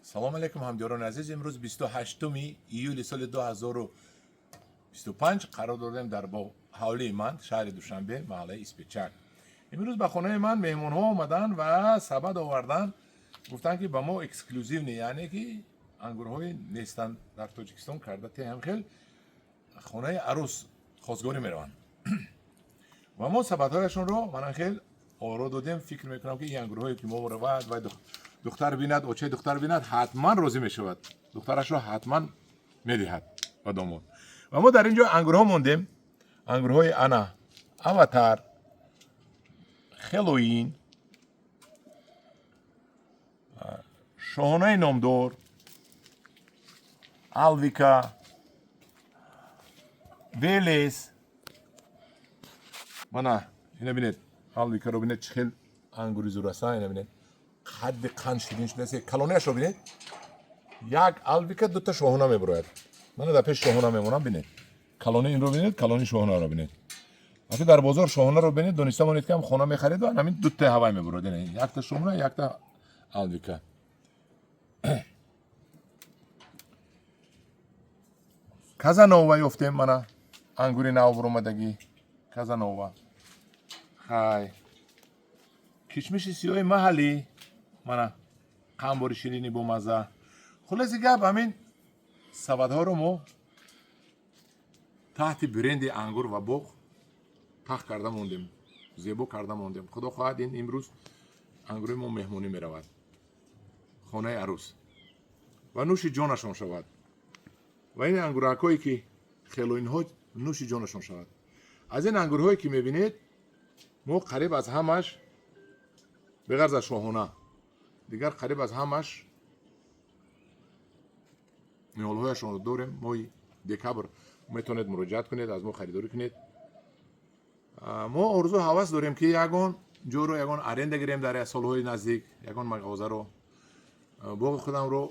Салом алейкум, ҳамдиёрони азиз. Имрӯз 28 июли соли 2025 қарор додем дар ҳавлии ман, шаҳри Душанбе, маҳаллаи Испечак. Имрӯз ба хонаи ман меҳмонҳо омаданд ва сабад оварданд. Гуфтанд, ки ба мо эксклюзивный, яъне ки ангурҳои нестанд дар Тоҷикистон карда теҳам, хел хонаи арӯс хосгорӣ мераванд ва мо сабадҳояшонро мана хел оро додем. Фикр мекунам, ки ин ангурҳое ки мо равад ва духтар бинад, очаи духтар бинад, ҳатман розӣ мешавад, духтарашро ҳатман медиҳад ба домод. Ва мо дар ин ҷо ангурҳо мондем, ангурҳои ана Аватар, Хелоин, Шоҳонаи номдор, Алвика, Велес. Мана ина бинед, Алвикаро бинед, чӣ хел ангури зур аст. Ина бинед, қадди қанд ширин шудааст. Калониашро бинед, як Алвика дута Шоҳона мебурояд. Мана дар пеш Шоҳона мемонам, бинед, калони инро бинед, калони Шоҳонаро бинед. Вақте дар бозор Шоҳонаро бинед, дониста монед, ки ҳам хона мехаред ва ҳамин дута ҳавай мебурояд, якта Шоҳона, якта Алвика. Казанова ёфтем, мана ангури нав буромадагӣ, Казанова. Хай, кишмиши сиёҳи маҳаллӣ, мана қанбори ширини бомазза. Хулоси гап, ҳамин сабадҳоро мо таҳти бренди «Ангур ва боғ» тах карда мондем, зебо карда мондем. Худо хоҳад, ин имрӯз ангури мо меҳмонӣ меравад хонаи арӯс ва нӯши ҷонашон шавад ва ин ангуракҳое ки хелоинҳо нӯши ҷонашон шавад. Аз ин ангурҳое ки мебинед, мо қариб аз ҳамаш, беғарз аз Шоҳона, дигар қариб аз ҳамаш ниҳолҳояшонро дорем. Моҳи декабр метавонед муроҷиат кунед, аз мо харидорӣ кунед. Мо орзу ҳавас дорем, ки ягон ҷоро, ягон аренда гирем дар солҳои наздик, ягон мағозаро, боғи худамро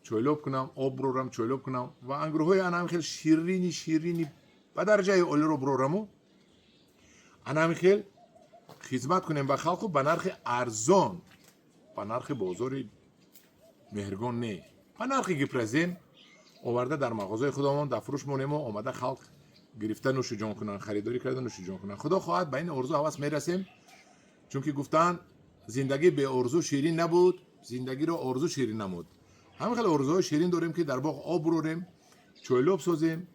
чойлоб кунам, об бурорам, чойлоб кунам ва ангурҳои ана хел ширини ширини ба дараҷаи олиро бурораму ана хел хизмат кунем ба халқу ба нархи арзон, ба нархи бозори Меҳргон не, ба нархи Гипрозем оварда дар мағозаи худамон дар фурӯш монему омада халқ гирифта нӯши ҷон кунанд, харидорӣ карда нӯши ҷон кунанд. Худо хоҳад, ба ин орзу ҳавас мерасем, чунки гуфтаанд: «Зиндагӣ беорзу ширин набуд, зиндагиро орзу ширин намуд». Ҳамин хел орзуҳои ширин дорем, ки дар боғ об бурорем, чойлоб созем,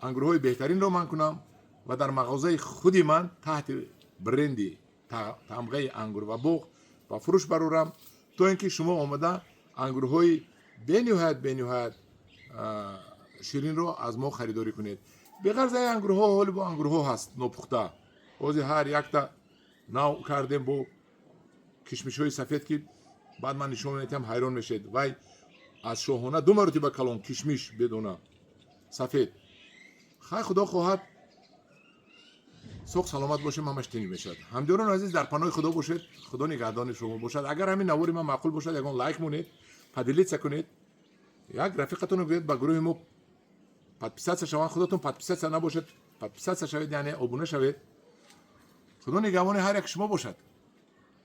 ангурҳои беҳтаринро ман кунам ва дар мағозаи худи ман таҳти бренди тамғаи «Ангур ва боғ» ба фурӯш барорам, то ин ки шумо омада ангурҳои бениҳоят бениҳоят ширинро аз мо харидорӣ кунед. Беғарз ин ангурҳо, ҳоли бо ангурҳо ҳаст нопухта. Ҳозир ҳар якта нав кардем бо кишмишҳои сафед, ки баъд ман нишон медиҳам, ҳайрон мешед. Вай аз Шоҳона ду маротиба калон кишмиш бедона сафед. Хай, худо хоҳад, соғ саломат бошем, ҳамаш тинҷ мешавад. Ҳамдиёрони азиз, дар паноҳи Худо бошед, Худо нигаҳдони шумо бошад. Агар ҳамин навори ман маъқул бошад, ягон лайк монед, поделиться кунед, як рафиқатонро гӯед ба гурӯҳи мо подписаться шаванд. Худатон подписаться набошед, подписаться шавед, яъне обуна шавед. Худо нигаҳбони ҳар як шумо бошад.